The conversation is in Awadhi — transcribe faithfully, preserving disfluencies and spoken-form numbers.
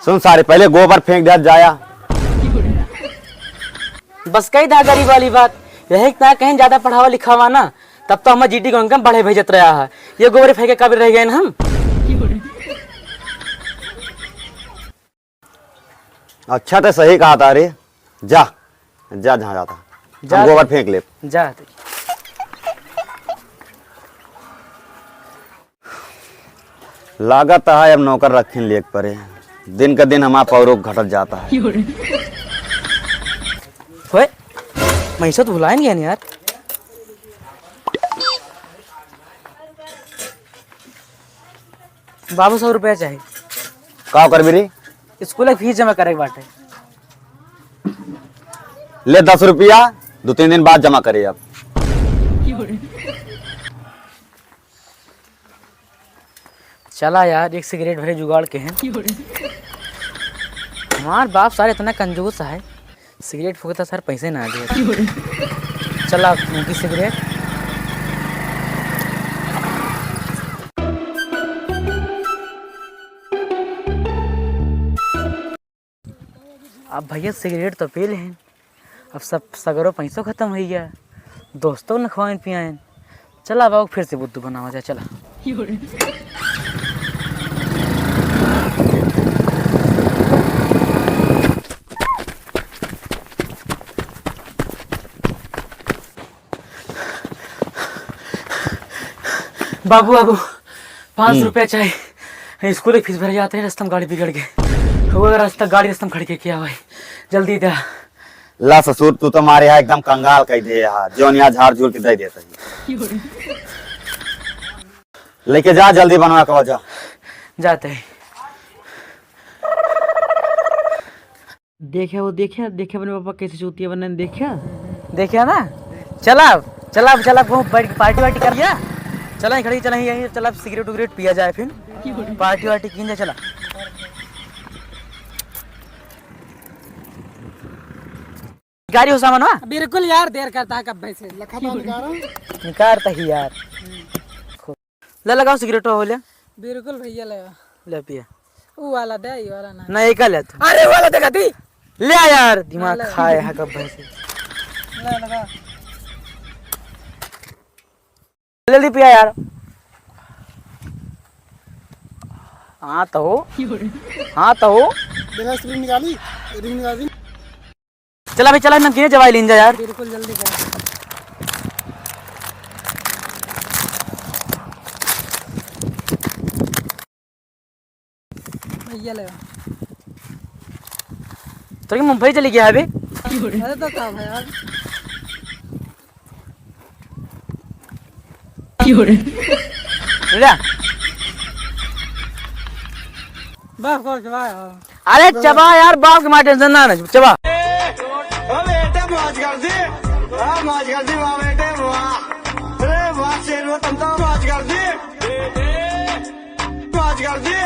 सुन सारे, पहले गोबर फेंक दे जाया। बस कही दा गरीब वाली बात, यही ना कहीं ज्यादा पढ़ावा लिखावा ना, तब तो हमार जीडी को इनकम बढ़े भेजत रहा है। ये गोबर फेंके काबिल रह गए ना हम। अच्छा तो सही कहा था रे, जा, जा जहाँ जाता, जा हम गोबर फेंक ले। जा। लागत है अब नौकर रखिन लेक परे, दिन का दिन हमार पौरुख घटत जाता है। होए, मैं इसे तो भुलाए नहीं यार। बाबू, सौ रुपया चाही। का करबी रे? स्कूल के फीस जमा करे के बाटे। ले दस रुपया, दो तीन दिन बाद जमा करे अब। चला यार, एक सिगरेट भरे जुगाड़ के हैं। हमार बाप सारे इतना कंजूस है, सिगरेट फूकता सर पैसे ना दे। चला फूकी सिगरेट। अब भैया सिगरेट तो पी लेहन, अब सब सगरो पैसो खत्म होइ गया, दोस्तों ने खवाइन पियाइन। चला बाबू फिर से बुद्धू बनावा जाए, चला। बाबू, बाबू, पाँच सौ हम्म। रुपया चाहिए। स्कूल की फीस भरे जाते हैं, रास्ता में गाड़ी बिगड़ गई। वो रास्ता, गाड़ी रास्ता में खड़ के क्या भाई, जल्दी दे। ला ससुर, तू तो मारे यहाँ एकदम कंगाल कह दे यार, जौन यहाँ झाड़ झूड़ के दे देता है। लेके जा, जल्दी बनवा के जा। जाते हैं। देखे वो, देखे, देखे अपने पापा कैसे चूतिया बने, देखे? देखे ना? चला, चला, चला, वो बैठ के पार्टी वार्टी कर लिया। चला, खड़ी, चला, यहीं, चला, सिगरेट उगरेट पिया जाए फिर। पार्टी वार्टी कीन जाए, चला। गाड़ी हो सामान हुआ? बिल्कुल यार, देर करता है कब से। लखा पाँव निकाल रहा हूँ। निकालता ही यार। ले लगाओ सिगरेट हो ले। बिल्कुल भैया ले। ले पिया। ऊ वाला दे, ई वाला ना। ना, एक ले तू। अरे वाला देखा दी। ले आ यार, दिमाग ले, ले। खाए है कब से। ले लगा। जल्दी पिया यार। हाँ तो हो। हाँ तो हो। बिना स्प्रिंग निकाली, रिंग निकाली। चला भाई, चला, नमकीन जवाई लीन जा यार। बिल्कुल, जल्दी करो। भैया ले। तो क्या मुंबई चली गया अभी? अरे तो का भाई यार। ले। बस, बस, चबा यार। अरे चबा यार, बाप के मारे टेंशन ना, ना, चबा। ओ बेटे मौज कर दी, वाह मौज कर दी, वाह बेटे वाह। अरे वाह शेर, वो तुम तो मौज कर दी, मौज कर दी।